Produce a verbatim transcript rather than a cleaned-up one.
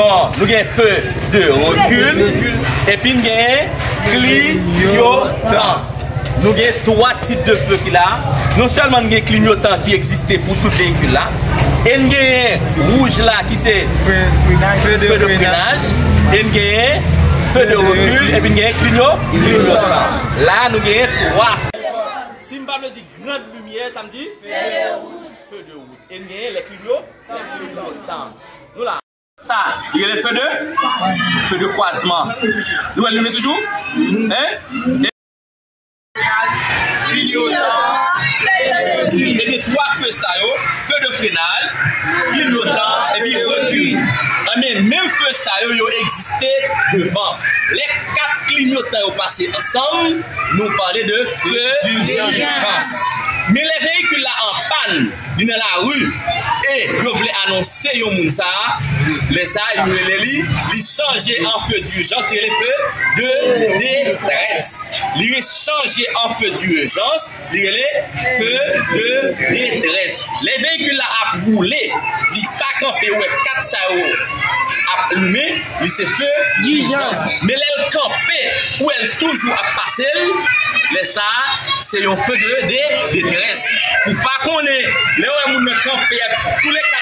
Bon, nou gen feu de recul, epi n gen clignotant. Nou gen twa tip de feu ki la. Non sèlman n gen clignotant ki egziste pou tout veyikil la, e n genyen wouj la ki se feu de freinage, e n genyen feu de recul, epi n genyen cligno-, clignotant. La, nou genyen twa. Si m pa vle di grande lumière, sa m di? Feu de route. E n genyen les cligno-, les clignotants. Nou la. Sa, li rele feu de, feu de croisement. Nou wè l limen toujou? Hein? E gen twa feu sa yo, feu de freinage, clignotant, epi recul. Anben, menm feu sa yo, yo egziste devan. Lè kat clignotant yo pase ansanm, nou pale de feu d'urgence. Men lè veyikil la an pàn, li nan lari, e yo vle anonse yon moun sa, lè sa, yo rele li, li chanje an feu d'urgence, li rele feu de détresse. Li rechanje an feu d'urgence, li rele feu de détresse. Lè veyikil la ap woule, li pa kanpe, ou wè kat sa yo ap limen, li se feu d'urgence. Men lè l kanpe, ou wè l toujou ap pase l, lè sa, se yon feu de, de détresse. Ou pa konnen, lè w wè moun nan kanpe, tou le ka